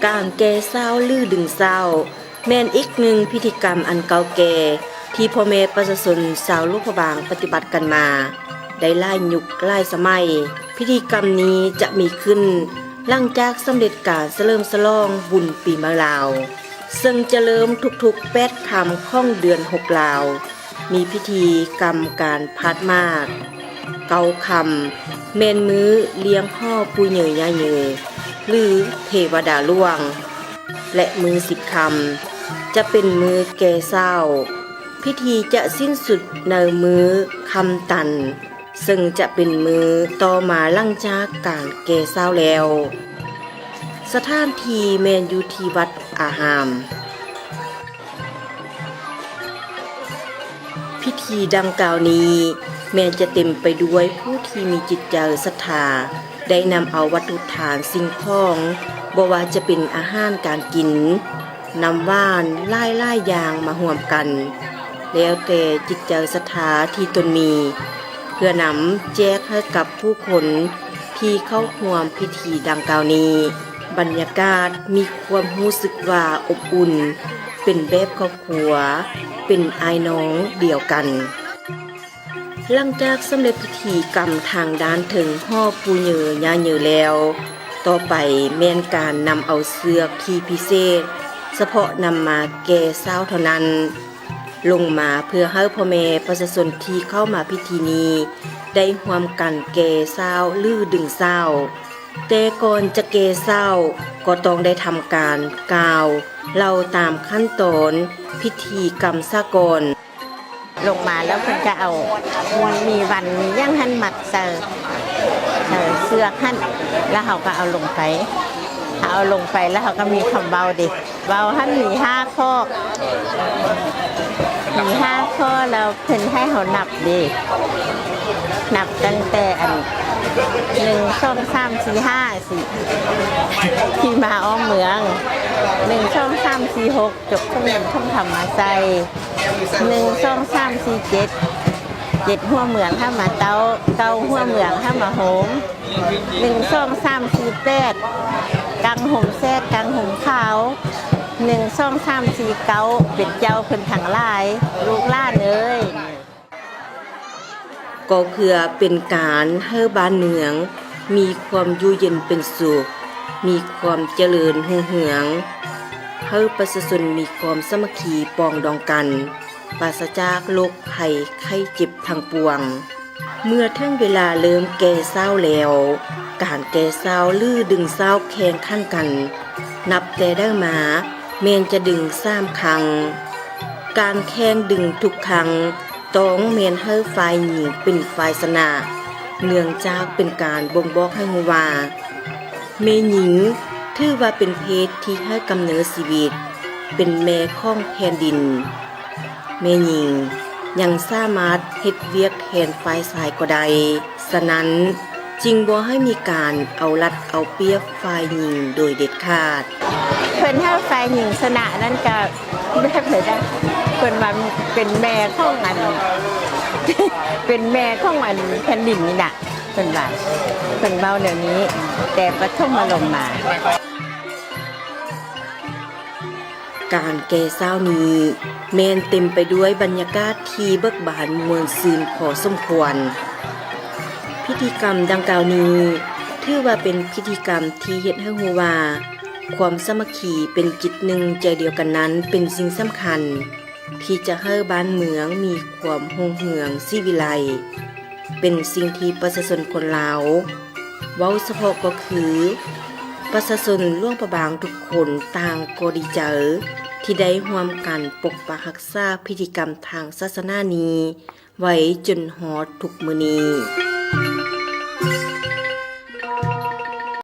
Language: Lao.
ການແກ່ຊາວ ຫຼື ດຶງຊາວ ແມ່ນອີກໜຶ່ງພິທີກຳອັນເກົ່າແກ່ ທີ່ພໍ່ແມ່ປະຊາຊົນຊາວຫຼວງພະບາງປະຕິບັດກັນມາໄດ້ຫຼາຍຍຸກຫຼາຍສະໄໝ. ພິທີກຳນີ້ຈະມີຂຶ້ນຫຼັງຈາກສຳເລັດການສະເຫຼີມສະຫຼອງບຸນປີໃໝ່ລາວ ເຊິ່ງຈະເລີ່ມທຸກໆແປດຄ່ຳຂອງເດືອນຫົກລາວ. ມີພິທີກຳການພາດໝາກ. ເກົ້າຄ່ຳແມ່ນມື້ລ້ຽງຫໍປູ່ເຍີຍ່າເຍີ ຫຼື ເທວະດາຫຼວງ ແລະ ມື້ສິບຄ່ຳຈະເປັນມື້ແກ່ຊາວ. ພິທີຈະສິ້ນສຸດໃນມື້ຄ່ຳຕັນ ເຊິ່ງຈະເປັນມື້ຕໍ່ມາຫຼັງຈາກການແກ່ຊາວແລ້ວ. ສະຖານທີ່ແມ່ນຢູ່ທີ່ວັດອາຮາມ. ພິທີດັ່ງກ່າວນີ້ແມ່ນຈະເຕັມໄປດ້ວຍຜູ້ທີ່ມີຈິດໃຈສັດທາ ໄດ້ນຳເອົາວັດຖຸທານສິ່ງຂອງ ບໍ່ວ່າຈະເປັນອາຫານການກິນ, ນ້ຳຫວານ ຫຼາຍໆຢ່າງມາຮ່ວມກັນ ແລ້ວແຕ່ຈິດໃຈສັດທາທີ່ຕົນມີ ເພື່ອນຳແຈກໃຫ້ກັບຜູ້ຄົນທີ່ເຂົ້າຮ່ວມພິທີດັ່ງກ່າວນີ້. ບັນຍາກາດມີຄວາມຮູ້ສຶກວ່າອົບອຸ່ນ ເປັນແບບຄອບຄົວ ເປັນອ້າຍນ້ອງດຽວກັນ. ຫຼັງຈາກສຳເລັດພິທີກຳທາງດ້ານເທິງຫໍປູ່ເຍີຍ່າເຍີແລ້ວ, ຕໍ່ໄປແມ່ນການນຳເອົາເຊືອກທີ່ພິເສດ ສະເພາະນຳມາແກ່ຊາວເທົ່ານັ້ນ ລົງມາເພື່ອໃຫ້ພໍ່ແມ່ປະຊາຊົນທີ່ເຂົ້າມາພິທີນີ້ໄດ້ຮ່ວມກັນແກ່ຊາວ ຫຼື ດຶງຊາວ. ແຕ່ກ່ອນຈະແກ່ຊາວ ກໍຕ້ອງໄດ້ທຳການກ່າວເລົ່າຕາມຂັ້ນຕອນພິທີກຳສາກອນ. ລົງມາແລ້ວເພິ່ນກະເອົາ ມັນມີວັນມີຫຍັງຫັ້ນມັດໃສ່ ໃສ່ເຊືອກຫັ້ນ ແລ້ວເຮົາກະເອົາລົງໄປ ເຮົາເອົາລົງໄປແລ້ວເຮົາກະມີຄຳເວົ້າເດ. ເວົ້າຫັ້ນມີຫ້າຂໍ້ ມີຫ້າຂໍ້ ແລ້ວເພິ່ນໃຫ້ເຮົານັບເດ ນັບຕັ້ງແຕ່ອັນ ໜຶ່ງ ສອງ ສາມ ສີ່ ຫ້າ ສີ່ ທີ່ມາອ້ອມເມືອງ ໜຶ່ງ ສອງ ສາມ ສີ່ ຫົກ ຈົກຖົງເງິນຖົງຄຳມາໃສ່ ໜຶ່ງ ສອງ ສາມ ສີ່ ເຈັດ ເຈັດຫົວເມືອງເຮົາມາເຕົ້າ ເກົ້າຫົວເມືອງເຮົາມາໂຮມ ໜຶ່ງ ສອງ ສາມ ສີ່ ແປດ ກັງຫົມແຊດ ກັງຫົມຂາວ ໜຶ່ງ ສອງ ສາມ ສີ່ ເກົ້າ ເປັນເຈົ້າເພິ່ນທັງຫຼາຍ ລູກຫຼານເອີຍ. ກໍເພື່ອເປັນການໃຫ້ບ້ານເມືອງມີຄວາມຢູ່ເຢັນເປັນສຸກ, ມີຄວາມຈະເລີນຮຸ່ງເຮືອງ, ໃຫ້ປະຊາຊົນມີຄວາມສາມັກຄີປອງດອງກັນ, ປາສະຈາກໂລກໄພໄຂ້ເຈັບທັງປວງ. ເມື່ອເຖິງເວລາເລີ່ມແກ່ຊາວແລ້ວ, ການແກ່ຊາວ ຫຼື ດຶງຊາວແຂ່ງຂັນກັນ ນັບແຕ່ໃດມາແມ່ນຈະດຶງສາມຄັ້ງ. ການແຂ່ງດຶງທຸກຄັ້ງ ຕ້ອງແມ່ນໃຫ້ຝ່າຍຍິງເປັນຝ່າຍຊະນະ, ເນື່ອງຈາກເປັນການບົ່ງບອກໃຫ້ຮູ້ວ່າ ແມ່ຍິງຖືວ່າເປັນເພດທີ່ໃຫ້ກຳເນີດຊີວິດ, ເປັນແມ່ຂອງແຜ່ນດິນ. ແມ່ຍິງຍັງສາມາດເຮັດວຽກແທນຝ່າຍຊາຍກໍໄດ້, ສະນັ້ນຈຶ່ງບໍ່ໃຫ້ມີການເອົາລັດເອົາປຽບຝ່າຍຍິງໂດຍເດັດຂາດ. ເພິ່ນໃຫ້ຝ່າຍຍິງຊະນະນັ້ນກະ ແບບໃດນະ ເພິ່ນວ່າເປັນແມ່ຂອງອັນ ເປັນແມ່ຂອງອັນແຜ່ນດິນນີ້ນະ ເພິ່ນວ່າ ເພິ່ນເວົ້າແນວນີ້ ແຕ່ປະຖົມມະລົມມາ. ການແກ່ຊາວນີ້ແມ່ນເຕັມໄປດ້ວຍບັນຍາກາດທີ່ເບີກບານມ່ວນຊື່ນພໍສົມຄວນ. ພິທີກຳດັ່ງກ່າວນີ້ຖືວ່າເປັນພິທີກຳທີ່ເຮັດໃຫ້ຮູ້ວ່າ ຄວາມສາມັກຄີເປັນຈິດໜຶ່ງໃຈດຽວກັນນັ້ນເປັນສິ່ງສຳຄັນ ທີ່ຈະໃຫ້ບ້ານເມືອງມີຄວາມຮຸ່ງເຮືອງສີວິໄລ ເປັນສິ່ງທີ່ປະຊາຊົນຄົນລາວ ເວົ້າສະເພາະກໍຄື ປະຊາຊົນຫຼວງພະບາງທຸກຄົນຕ່າງກໍດີໃຈ ທີ່ໄດ້ຮ່ວມກັນປົກປັກຮັກສາພິທີກຳທາງສາສະໜານີ້ ໄວ້ຈົນຮອດທຸກມື້ນີ້.